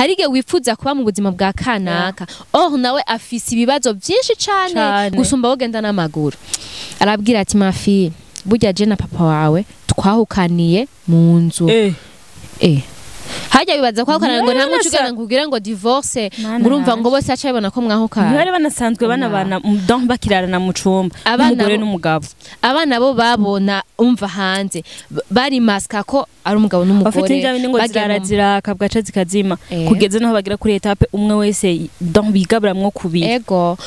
Hari igihe wifuza kuba mu buzima bwa kanaka, or nawe afise ibibazo byinshi cane Cane. gusumba wowe ugenda n'amaguru. Arabwira ati: "Ma fille, burya je na papa wawe twahukaniye mu nzu." Hajya bibaza kwahukana ngo nta muco ugenda ngo ugire ngo divorce, Mana ngo urumva ngo yanje. bose aca babona ko mwahukana. Ntibari banasanzwe banabana, donc bakirarana mu cumba Abana n'umugore n'umugabo. Abana bo babona, umva, hanze bari masika ko ari umugabo bafite n'umugore. Injyana ngo Bagiye zirara ziraka, bwaca zikazima, kugeza naho bagira kuri étape umwe wese donc bigaburamwo kubiri. Ego,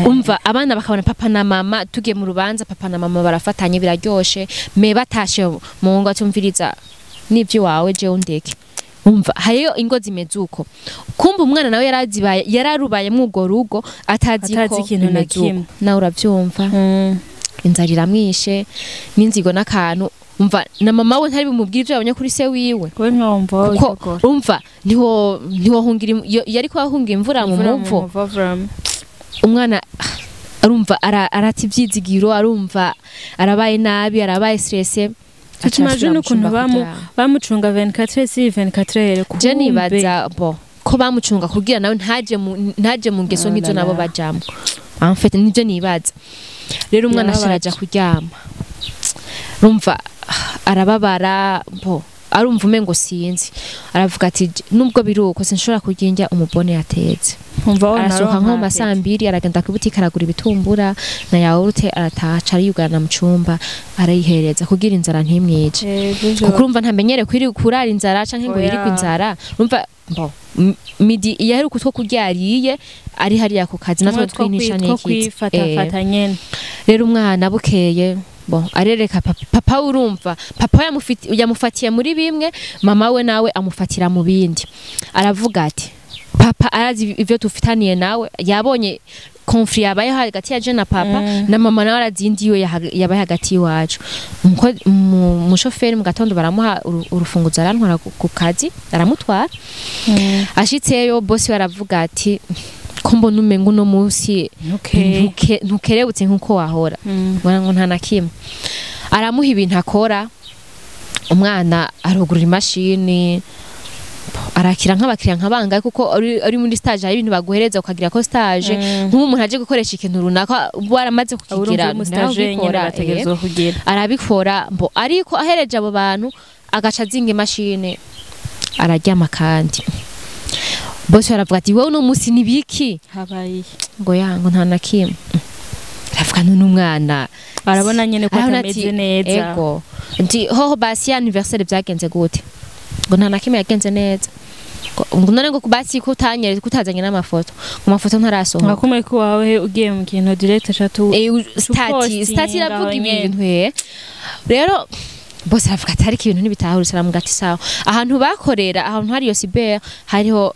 umva, abana bakabona papa na mama, tugiye mu rubanza papa na mama barafatanye, biraryoshe, me batashe mu ngo atumviriza n'ivyo wawe, jewe undeke. Umva, hariyo ingo zimeze uko. Kumva umwana nawe yarazibaye, yararubaye mw'urwo rugo atazi Atazi ko ikintu na bimeze uko. kimwe. Nawe uravyumva, inzara iramwishe n'inzigo n'akantu. Umva, na mama we ntari bumubwire ivyo yabonye kuri se wiwe. Kuba ntiwumva. Kuko umva, ntiwohungira yari kuba ahunga imvura mu muvo. Umwana arumva arata ivyizigiro, arumva arabaye nabi, arabaye stressé. T'imagines ukuntu bamucunga 24 sur 24 heures? Je nibaza bo ko bamucunga kugira nawe ntaje mu ngeso Oh nk'izo là nabo là. bajamwo. En fait, nivyo nibaza. Rero umwana Birababaje. asharaja kuryama, rumva arababara, bo arumva umengo sinzi, aravuga ati: "Nubwo biri uko, sinshobora kurya indya umubone yatetse." Umva wowe. Arasohoka nko mu masambiri, aragenda ku butike, aragura ibitumbura na yaourt, arataha, aca ariyugarana mu cumba, arayihereza kugira inzara ntimwice, kuko urumva ntamenyere kurara inzara canke ngo Oya. yirigwe inzara. Urumva bo midi yaheruka utwo kurya yariye ari hariya ku kazi, natwo twinisha two n'ikizi. Kwifatafata nyene. Rero umwana bukeye bo arereka papa, papa we, urumva papa we yamufatiye muri bimwe, mama we nawe amufatira mu bindi. Aravuga ati: "Papa arazi ivyo tufitaniye nawe, yabonye conflit yabaye hagati ya je na papa." Na mama nawe arazi indi yiwe yabaye hagati y'iwacu. Umushoferi mu gatondo baramuha urufunguzo, arantwara ku kazi, aramutwara. Ashitseyo, bosi we aravuga ati: "Ko mbona umenga uno munsi ntukerebutse nkuko wahora?" Ngo nta na kimwe. Aramuha ibintu akora, umwana arugurura imashini, arakira nk'abakiriya nka bangahe, kuko ari muri stage, hari ibintu baguhereza ukagira ko stage. Nk'ubu umuntu aje gukoresha ikintu runaka, waramaze kukigira, Urumva umustage nyene nawe ubikora, bategerezwa kugira. Arabikora mbo, ariko ahereje abo bantu agaca azinga imashini, araryama. Kandi bose baravuga ati: "Wowe uno munsi ni biki?" Habaye? Ngo ya, ngo nta na kimwe. Aravuga none umwana Arabona nyene ko arabona atameze ati, neza. Ego, nti hoho basi ya anniversaire byagenze gute? Ngo nta na kimwe, yagenze neza. Ngo none ngo basi ko utanyeretse, ko utazanye n'amafoto? Ngo amafoto ntarasohoka. Nka kumwe ko wawe ugiye mu kintu direct ashatu Statut, statut iravuga aho nyene. ibintu. Rero bose aravuga ati: "Ariko ibintu ntibitahurutse." Aramuga ati: "Sawa." Ahantu bakorera, ahantu hari iyo cyber, hariho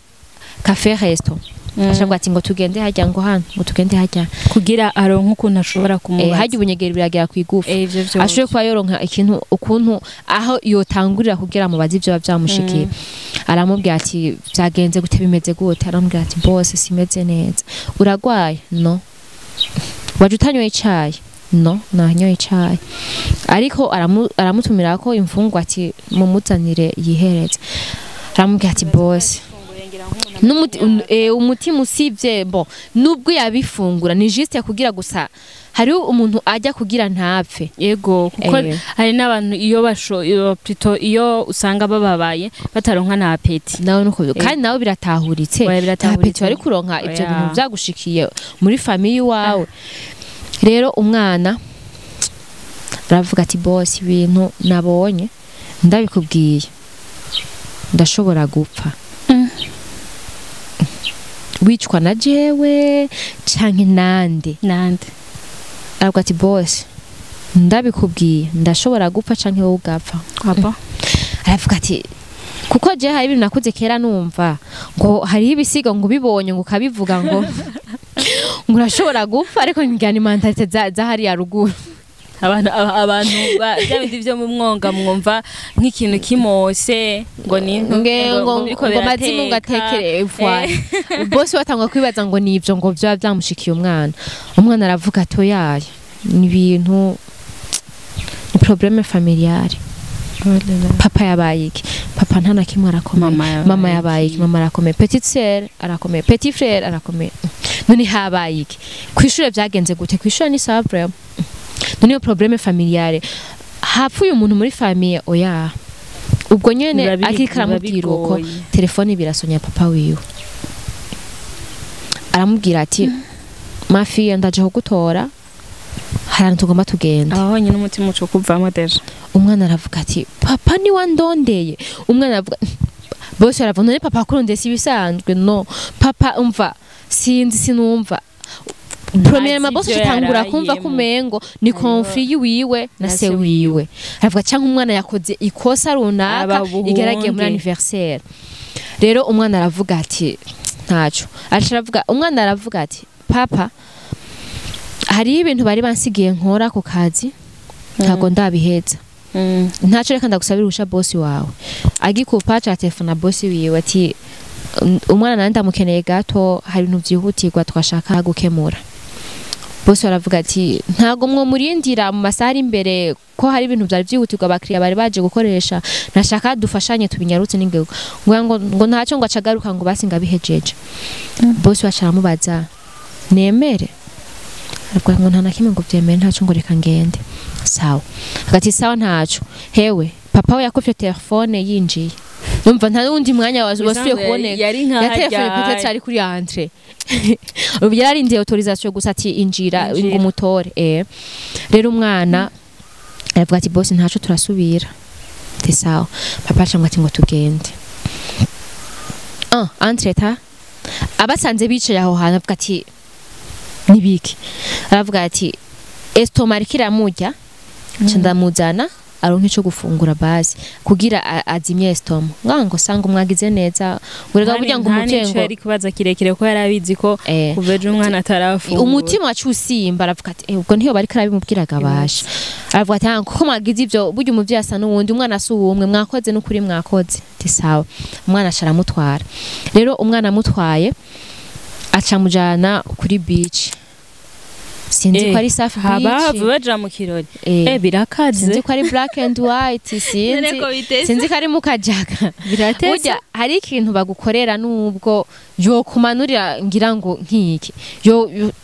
café resto. Ashavuga ati: "Ngo tugende hajya," ngo hano, ngo tugende hajya. Kugira aronke ukuntu ashobora kumubaza. Hajya ubunyegeri biragera ku igufa. Ivyo vyose. Ashoboye kuba yoronka ikintu, ukuntu aho yotangurira kugira mubaze ivyo biba vyamushikiye. Aramubwira ati: "Vyagenze gute? Bimeze gute?" Aramubwira ati: "Bose simeze neza." "Uragwaye?" "No." "Waje utanyoye icayi?" "No, nanyoye icayi." Ariko aramutumira ko imfungwa, ati: "Mumuzanire yihereze." Aramubwira ati: "Bose umutima usivye bon, nubwo yabifungura ni juste kugira gusa hariho umuntu ajya kugira ntapfe." Ego, kuko hari n'abantu iyo basho iyo plutôt iyo usanga bababaye bataronka na appétit. Nawe nuko kandi nawe biratahuritse. Oya, Nta biratahuritse. appétit wari kuronka ivyo Oya. bintu vyagushikiye muri famille iwawe. Rero umwana aravuga ati: "Boss, ibintu nabonye ndabikubwiye ndashobora gupfa." Wicwa na jewe canke nande? Nande? Aravuga ati: "Boss, ndabikubwiye ndashobora gupfa canke wowe ugapfa." Apa. Aravuga ati: "Kuko je hari ibintu nakuze kera numva ngo hariho ibisigo, ngo ubibonye ngo ukabivuga ngo urashobora gupfa, ariko ngira ni mentalité za hariya ruguru." Abantu bya bindi vyo mu mwonga, mwumva nk'ikintu kimose ngo ni ngo biriko ngo mazimu ngo birateka. Atekere voilà. Bose batangwa kwibaza ngo ni ivyo ngo vyaba vyamushikiye umwana. Umwana aravuga ati: "Oyaye, ni ibintu, ni problème familiale. Papa yabaye iki?" Papa nta na kimwe, arakomeye. Mama yabaye Mama yabaye iki? iki? Mama arakomeye, petite sœur arakomeye, petit frère arakomeye. None habaye iki? Kw'ishure vyagenze gute? Kw'ishure ni sawa vraiment. None iyo problème familiale, hapfuye umuntu muri famille? Oya. Ubwo nyene akiriko Biba aramubwira uko, bigoye. telefone birasonya. Papa wiwe aramubwira ati: "Ma fille, ndaje kugutora, hari ahantu tugomba tugenda." Aho honyine umutima uca kuvamo déjà. Umwana aravuga ati: "Papa ni wandondeye." Umwana aravuga, bose baravuga: "None papa akurondeye si ibisanzwe?" No papa, umva, sinzi, sinumva. Premièrement, bose ivyo atangura kumva yarayemo. ko umengo ni conflit yiwiwe na Na se se. wiwe. Aravuga cyangwa umwana yakoze ikosa runaka Aba buhunge. igeragiye muri anniversaire. Rero umwana aravuga ati ntaco. Aca aravuga, umwana aravuga ati: "Papa, hariho ibintu bari bansigiye nkora ku kazi, ntago ndabiheza. Ntaco, reka ndagusabira uruhusha bosi wawe." Agikupa, aca telefona bosi wiwe ati: "Umwana nanje ndamukeneye gato, hari ibintu vyihutirwa twashaka gukemura." Bose baravuga ati: "Ntago mwo murindira mu masaha ari imbere, ko hari ibintu vyari vyihutirwa, abakiriya bari baje gukoresha, nashaka dufashanye tubinyarutse n'ingego." Ngo ntacyo, ngo acagaruka, ngo basi ngabihejeje. Bose baca aramubaza: "Nemere?" Aravuga ngo nta na kimwe, ngo vyemere ntaco, ngo reka ngende. Sawa, hagati sawa, ntaco. Hewe, papa we yakufye telefone yinjiye. Umva, nta wundi mwanya wasubiye kuboneka. Yari nka Ya telefone peut-être ari kuri entrée, ubu yararindiye autorisation gusa ati injira. Injira. Ngo umutore. Rero umwana aravuga ati: "Boss, ntaco, turasubira." Ati: "Sawa." Papa aca ngo ati ngo tugende. Ah, entre-temps abasanze bicaye aho hantu, avuga ati: "Nibiki?" Aravuga ati: "Estomac iriko iramurya, nca ndamuzana aronke ico gufungura basi kugira azimye estomac." Ngo sanga umwagize neza, ngo rega burya ngo umuvyeyi ngo yari kubaza kirekire ko yari abizi ko kuva ejo umwana atarafungura. Umutima wacu usimba. Aravuga ati: "Ubwo ntiyo bariko arabimubwiraga basha." Aravuga ati: "Ah, kuko mwagize ivyo, burya umuvyeyi asa n'uwundi, umwana asa uwumwe, mwakoze n'ukuri, mwakoze." Ati: "Sawa." Umwana aca aramutwara. Rero umwana amutwaye, aca amujana kuri beach, sinzi ko ari Safi haba Beach. baja mu kirori. Birakaze. Sinzi ko ari Black and White, sinzi, sinzi ko ari mu Kajaga. Biratese. Burya hari ikintu bagukorera, nubwo yokumanurira, ngira ngo nk'iki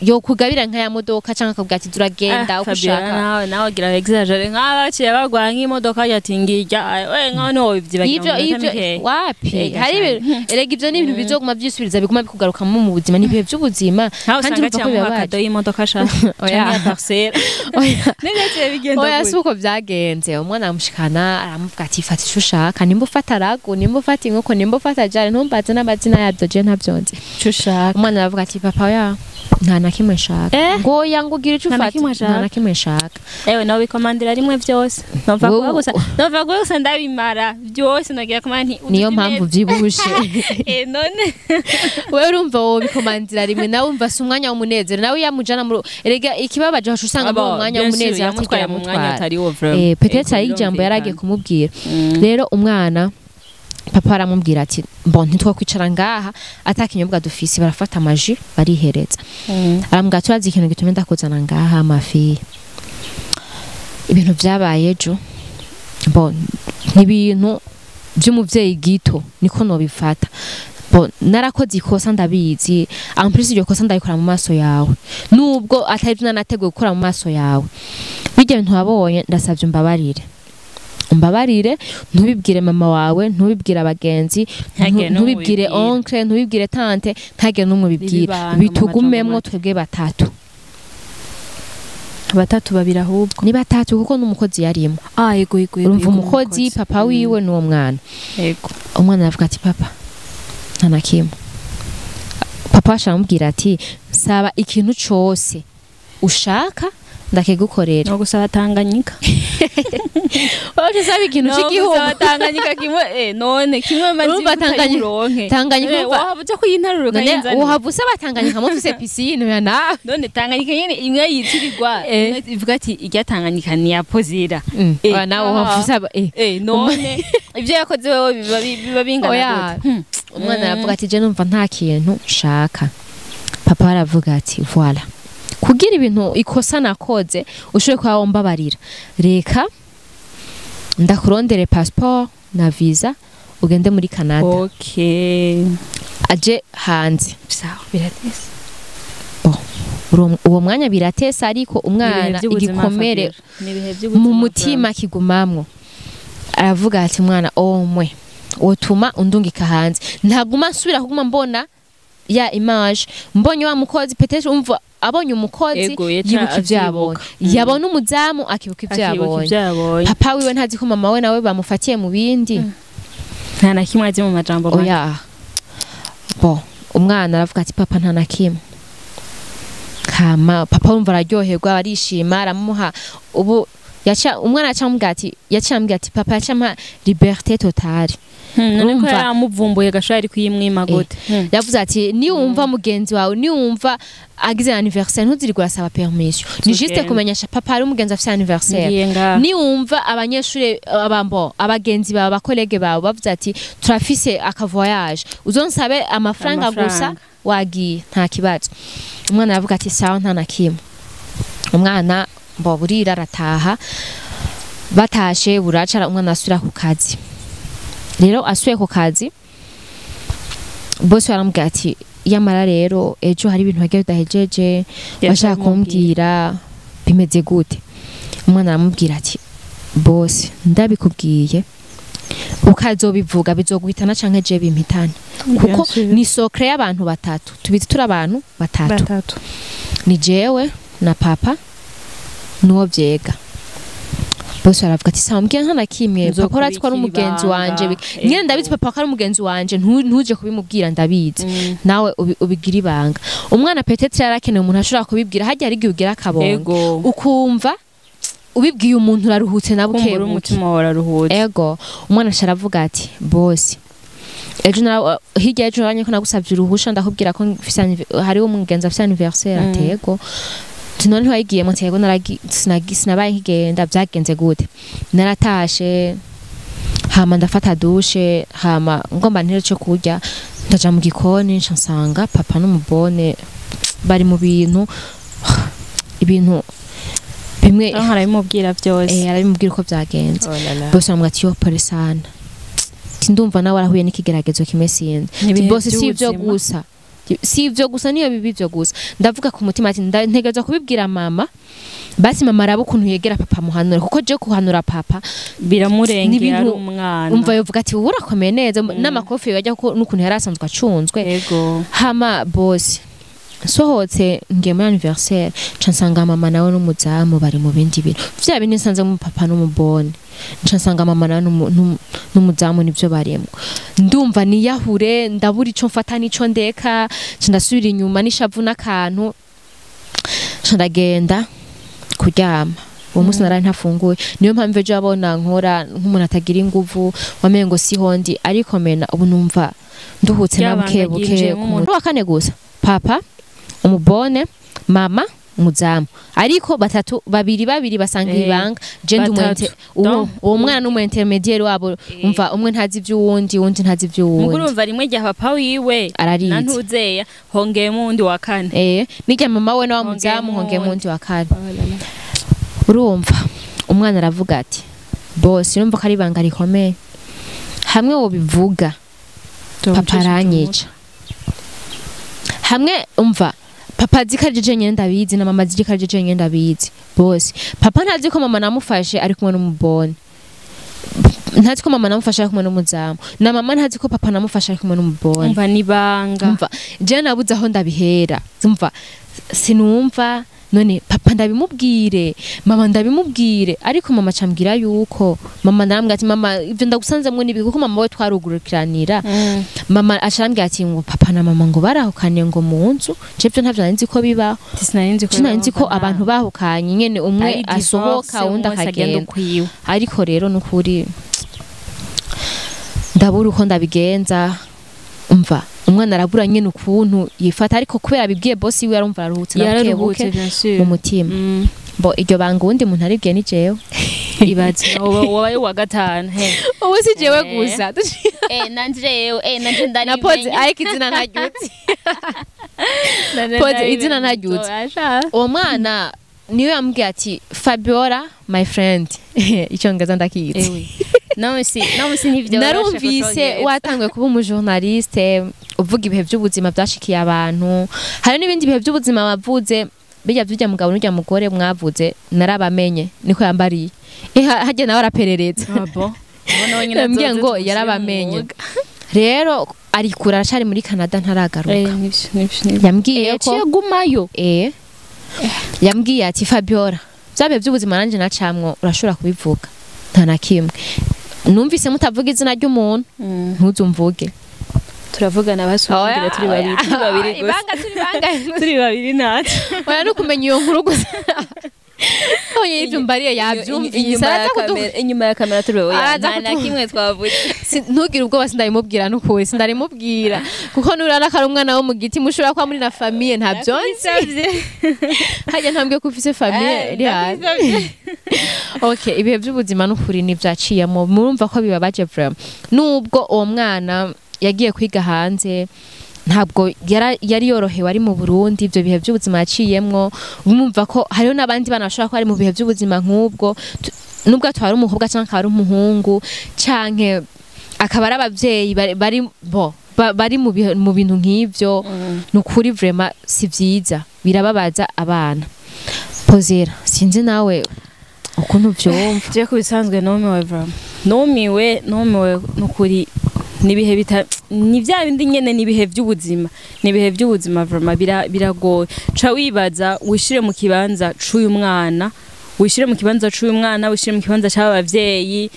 yo kugabira nka ya modoka, cyangwa akabwira ati: "Turagenda uko Fabiola, ushaka." Nawe gira exagéré, nk'abaciye bagwa nk'imodoka ya tingirya we, nkaho niwo bivyibagira Ivyo mu minota ivyo mikeya. Wapi. Ega Hari cane. ibintu erega, ivyo ni ibintu bizoguma vyisubiriza, biguma bikugarukamo mu buzima, n'ibihe by'ubuzima. Nkaho Kandi usanga urumva ko cyamuha bibabaje. cadeau y'imodoka sha, Oya. canke ya parcelle. Oya. N'ibyaciye bigenda Oya, gutya. si uko byagenze. Umwana aramushikana, aramuvuga ati: "Fata ico ushaka, nimba ufata ragu, nimba ufata inkoko, nimba ufata jare, ntumbaze n'amazina yabyo, je ntavyonzi." Ico ushaka. Umwana aravuga ati: "Papa, oya, nta na kimwe nshaka." Ngo oya, ngo ugira ico Nta na ufata. kimwe ashaka. Nta na kimwe nshaka. Ewe, nawe bikomandira rimwe vyose, nova Wowe- kuba gusa, nova kuba gusa, ndabimara byose, nagira kumara nti Niyo mpamvu vyibushe. None Wewe urumva wowe bikomandira rimwe, nawe umva si umwanya w'umunezero, nawe yamujana muri, erega ikibabaje wacu usanga muri uwo mwanya w'umunezero yamutwaye atigera mu mwanya amutwara. atari wo vraiment. Peut-être hari ijambo yaragiye kumubwira. Rero umwana, papa aramubwira ati: "Bon, ntitwakwicara ngaha ata kinyobwa dufise." Barafata amaji, barihereza. Arambwira ati: "Urazi ikintu gituma ndakuzana ngaha, ma fille? Ibintu vyabaye ejo, bon, ni ibintu vy'umuvyeyi gito, niko nobifata. Bon, narakoze ikosa, ndabizi. En plus iryo kosa ndabikora mu maso yawe, nubwo atari vyo nanateguye gukora mu maso yawe. Bijya bintu wabonye, ndasavye umbabarire, umbabarire, ntubibwire mama wawe, ntubibwire abagenzi, Ntihagire n'umwe ntubibwire ubibwira. oncle, ntubibwire tante, ntihagire n'umwe ubibwira. Bibibanga mu Bitugumemwo majambo. twebwe batatu." Batatu, babiri ahubwo. Ni batatu kuko n'umukozi yarimo. Ah, yego yego yego. Urumva, Yego, umukozi, papa wiwe n'uwo mwana. Yego. Umwana aravuga ati: "Papa, nta na kimwe." Papa aramubwira ati: "Saba ikintu cose ushaka ndakigukorera." No gusaba Tanganyika. Wowe usaba ikintu No c'igihugu. gusaba Tanganyika kimwe, none kimwe mazi. Urumva Uronke. Tanganyika urumva- Wahava uja kuyintarura None ukayinzanira. uhava usaba Tanganyika mufise piscine ya nawe? None Tanganyika nyene imwe yitirirwa, Eh. imwe ivuga ati irya Tanganyika ni ya Pozira. Oya, nawe uhava usaba None ivyo yakoze wewe biba bingana Oya. gute? Umwana aravuga ati: "Je numva nta kintu nshaka." Papa aravuga ati: "Voilà, kugira ibintu ikosa nakoze ushobore kuba wombabarira, reka ndakurondere passeport na visa." ugende muri Canada. Okay. Aje hanze. Sawa, biratesa. Uwo mwanya biratesa, ariko umwana igikomere mu mutima kigumamwo. Aravuga ati mwana omwe wotuma undungika hanze, ntaguma nsubira kuguma mbona ya image, mbonye wa mukozi, peut-être umva abonye umukozi yibuka ivyo yabonye, yabona umuzamu akibuka ivyo yabonye. Papa wiwe ntazi ko mama we nawe bamufatiye mu bindi, nta na kimwe azi mu majambo make. Oya. Bon, umwana aravuga ati papa nta na kimwe. Hama papa wumva araryoherwa, arishima, aramuha ubu yaca umwana acamubwira ati papa yacampa liberté totale. None ko yaramuvumbuye gashari ari kuyimwima gute? Yavuze ati niwumva mugenzi wawe, niwumva agize anniversaire ntuzirirwa urasaba permission, ni juste kumenyesha papa ari umugenzi afite anniversaire. Niwumva abanyeshure abambo abagenzi bawe abakolege bawe bavuze ati turafise aka voyage, uzonsabe amafaranga gusa wagiye nta kibazo. Umwana aravuga ati sawa nta na kimwe. Umwana mbo burira arataha, batashe buracara umwana asubira ku kazi. Rero asuye ku kazi, boss aramubwira ati yamara rero ejo hari ibintu bagiye bidahejeje bashaka kumbwira bimeze gute. Umwana aramubwira ati boss ndabikubwiye ukazobivuga bizoguhitana canke je bimpitane, kuko ni sokre y'abantu batatu, tubizi turi abantu batatu, ni jewe na papa nuwo vyega. Boss aravuga ati sawa mbwiye nta na kimwe, papa urazi ko ari umugenzi wanje, nyene ndabizi papa ko ari umugenzi wanje, ntuje kubimubwira ndabizi, nawe ubigira ibanga. Umwana peut-être yarakeneye umuntu ashobora kubibwira, hajya ari igihe ugira akabongo ukumva ubibwiye umuntu uraruhutse na buke umutima wararuhutse. Ego. Umwana asharavuga ati boss ejo na hirya ejo naranye ko nagusavye uruhusha ndakubwira ko hari umugenzi afise anniversaire. Ati ego. None ntiwayigiyemo? Ati ego sinabaye nkigenda. Byagenze gute? Naratashe hama ndafata dushe, hama ngomba ntere cyo kurya, ndaja mu gikoni nca nsanga papa n'umubone bari mu bintu ibintu bimwe. Arabimubwira byose. Arabimubwira uko byagenze. Bose bamubwira ati yo pole sana, ndumva nawe warahuye n'ikigeragezo kimwe sinzi. Bose si ivyo gusa, si ivyo gusa, niyo bibi ivyo gusa. Ndavuga ku mutima ati ntegerezwa kubibwira mama, basi mama araba ukuntu yegera papa muhanura, kuko je kuhanura papa biramurengera ari umwana. Umva yovuga ati wowe urakomeye neza, n'amakofi yajya ko n'ukuntu yari asanzwe acunzwe. Yego. Hama boss sohotse ngiye muri anniversaire nca nsanga mama nawe n'umuzamu bari mu bindi bintu vya bintu nsanze mu papa n'umubone, nca nsanga mama nawe n'umuzamu nivyo barimo. Ndumva niyahure, ndabura ico mfata nico ndeka, nca ndasubira inyuma n'ishavu n'akantu, nca ndagenda kuryama. Uwo munsi naraye ntafunguye, niyo mpamvu ejo abona nkora nk'umuntu atagira inguvu wamengo siho ndi, ariko mena ubu numva nduhutse na buke buke. Wa kane gusa papa, umubone, mama, umuzamu, ariko batatu babiri babiri basanga ibanga, je ndi umwente uwo mwana n'umu intermediaire wabo. Umva umwe ntazi ivy'uwundi, uwundi ntazi ivy'uwundi. Mugurumva rimwe rya papa wiwe na ntuzeya hongeyemo undi wa kane, nirya mama we na wa muzamu hongeyemo undi wa kane. Urumva umwana aravuga ati boss urumva ko ari ibanga rikomeye, hamwe wobivuga papa aranyica, hamwe umva papa azi ko ari jeje nyene ndabizi, na mama azi ko ari jeje nyene ndabizi. Bose papa ntazi ko mama namufashe ari kumwe n'umubone, ntazi ko mama namufashe ari kumwe n'umuzamu, na mama ntazi ko papa namufashe ari kumwe n'umubone. Umva nibanga. Umva je nabuze aho ndabihera, umva sinumva none papa ndabimubwire, mama ndabimubwire, ariko mama acambwira yuko mama ndambwira ati mama ivyo ndagusanzemwo nibi, kuko mama we twarugurukiranira. Mama acambwira ati ngo papa na mama ngo barahukanye ngo mu nzu, je ivyo ntavyo nzi ko bibaho, sinari ko abantu bahukanye nyene umwe asohoka undi akagenda. Ariko rero nukuri ndabura uko ndabigenza. Umva umwana arabura nyene ukuntu yifata, ariko kubera bibwiye boss wiwe arumva aruhutse na buke mu mutima. Bo iryo banga undi muntu aribwiye ni jewe. Ibaze wabaye wa gatanu. Ubu si jewe gusa. Nanje jewe, nanje ndari. Na pose ariko izina ntaryutse. Pose izina ntaryutse. Uwo mwana niwe yambwiye ati Fabiola my friend. Icyongereza ndakizi. No si no si ntivyo. Narumvise watanguye kuba umujournaliste uvuga ibihe by'ubuzima byashikiye abantu, hari n'ibindi bihe by'ubuzima wavuze bijya by'ujya mugabo n'ujya mugore mwavuze, narabamenye niko yambariye. Hajye nawe araperereza. Ah bon? Ubona wenyine Yambwiye azoze ngo tumushyire mu yarabamenye. mwuga. Rero arikura aracari muri Canada ntaragaruka. Nivyo nivyo nivyo. Yambwiye ko Yaciye agumayo. Yambwiye ati Fabiola, bya bihe by'ubuzima nanje nacamwo urashobora kubivuga nta na kimwe. Numvise mutavuga izina ry'umuntu, ntuzumvuge. Turavugana basubira turi babiri, turi babiri gusa. Ibanga turi banga. Turi babiri natwe. Oya, no kumenya iyo nkuru gusa. Oya, ibyo mbariye yabyumvise Inyuma ya araza kudu kamera, inyuma ya kamera turi babiri. Araza Nta na kimwe twavuze. Ntugire ubwoba, sindabimubwira n'ukuri, sindarimubwira kuko nurara ko ari umwana wo mu giti mushobora kuba muri na famille ntabyo nzi. Hajya ntambwe ko ufise famille iri hanze. Okay, ibihe by'ubuzima n'ukuri ntibyaciyemo, murumva ko bibabaje vraiment. Nubwo uwo mwana yagiye kwiga hanze, ntabwo yari yorohewe ari mu Burundi. Ibyo bihe by'ubuzima yaciyemwo, murumva ko hariho n'abandi bana bashobora kuba bari mu bihe by'ubuzima nk'ubwo, nubwo atwara umukobwa canke akaba ari umuhungu canke akaba ari abavyeyi bari bo bari mu bintu nk'ivyo. Ni ukuri vraiment si vyiza, birababaza abana. Pozera, sinzi nawe ukuntu vyumva. Je ku bisanzwe numiwe vraiment. Numiwe, numiwe nukuri. Nibihe bita ni bya bindi nyene, nibihe by'ubuzima. Nibihe by'ubuzima vraiment, biragoye. Ca wibaza wishire mu kibanza c'uyu mwana, wishire mu kibanza c'uyu mwana, wishire mu kibanza c'aba bavyeyi.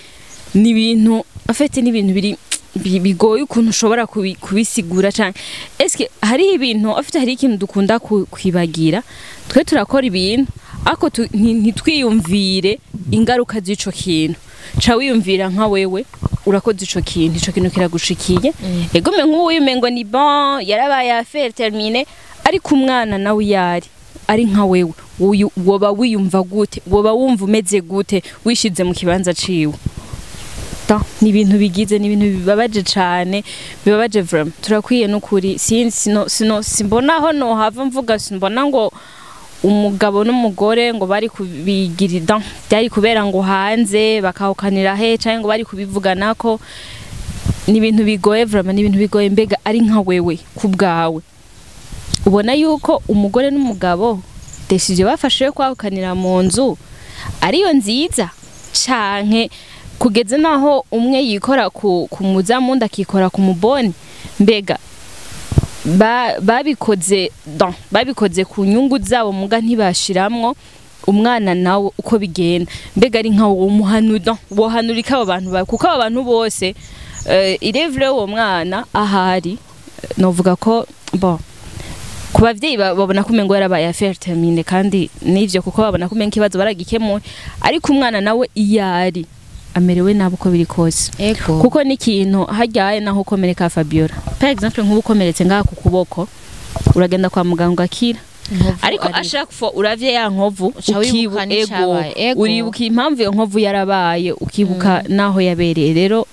Ni ibintu afite, ni ibintu biri bigoye ukuntu ushobora kubisigura canke eske hari ibintu afite, hari ikintu dukunda kwibagira. Twe turakora ibintu ariko ntitwiyumvire ingaruka z'ico kintu. Ca wiyumvira nka wewe urakoze ico kintu, ico kintu kiragushikiye, egome nk'uyu umengo ni bon, yarabaye affaire terminée, ariko umwana nawe yari ari nka wewe, woba wiyumva gute? Woba wumva umeze gute wishize mu kibanza ciwe? Ni ibintu bigize, ni ibintu bibabaje cane, bibabaje vraiment. Turakwiye n'ukuri, sino sino simbona aho nohava mvuga, simbona ngo umugabo n'umugore ngo bari kubigira byari kubera ngo hanze bakahukanira he canke ngo bari kubivuganako. Ni ibintu bigoye vraiment, ni ibintu bigoye. Mbega ari nka wewe ku bwawe, ubona yuko umugore n'umugabo décision bafashe yo kwahukanira mu nzu ariyo nziza, canke kugeza naho umwe yikora ku muzamu undi akikora ku muboni? Mbega babikoze don babikoze ku nyungu zabo, muga ntibashiramwo umwana nawe uko bigenda? Mbega ari nka wowe umuhanu wohanura abo bantu kuko abo bantu bose, irevure uwo mwana ahari, novuga ko bon, ku bavyeyi babona ko umengo yarabaye affaire terminée, kandi nivyo, kuko babona ko umengo ikibazo baragikemuye, ariko umwana nawe iyo ari amerewe nabi uko biri kose. Kuko n'ikintu haryaye naho ukomereka, Fabiola, par exemple nk'ubu ukomeretse ngaha ku kuboko, uragenda kwa muganga ugakira, ariko à chaque fois uravye ya nkovu Uca wibuka n'icabaye. Ego. Uribuka impamvu iyo nkovu yarabaye, ukibuka naho yabereye. Rero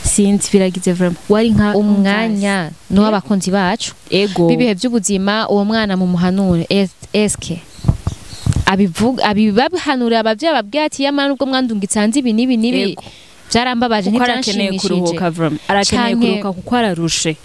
sinzi, biragize vraiment, wari nka Umwanya n'uw'abakunzi bacu b'ibihe by'ubuzima. Uwo mwana mu muhanure, eske abivuga, abibahanurira abavyeyi, ababwira ati yamara nubwo mwandungitse hanze ibi n'ibi n'ibi byarambabaje, Kuko arakeneye ntibyanshimishije. kuruhuka vraiment, arakeneye kuruhuka kuko ararushe.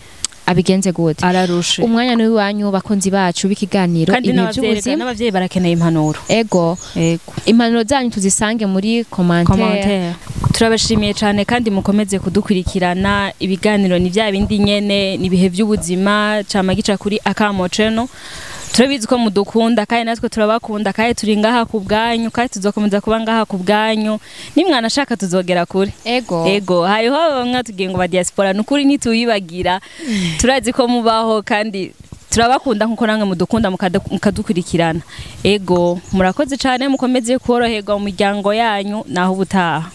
Abigenze gute? Ararushe. Umwanya ni w'iwanyu bakunzi bacu b'ikiganiro Kandi ibihe n'abavyeyi reka, by'ubuzima. n'abavyeyi barakeneye impanuro. Ego. Ego. Impanuro zanyu tuzisange muri commentaire. Commentaire. Turabashimiye cyane kandi mukomeze kudukurikirana. Ibiganiro ni bya bindi nyene, ni ibihe by'ubuzima cama gica kuri Akamo Channel. Turabizi ko mudukunda kandi natwe turabakunda, kandi turi ngaha ku bwanyu, kandi tuzokomeza kuba ngaha ku bwanyu. Nimwana ashaka tuzogera kure. Ego. Ego, hariho bamwe tugiye ngo ba diaspora, nukuri ntituyibagira, turazi ko mubaho kandi turabakunda nkuko namwe mudukunda mukadukurikirana. Ego, murakoze cyane, mukomeze koroherwa mu miryango yanyu, naho ubutaha.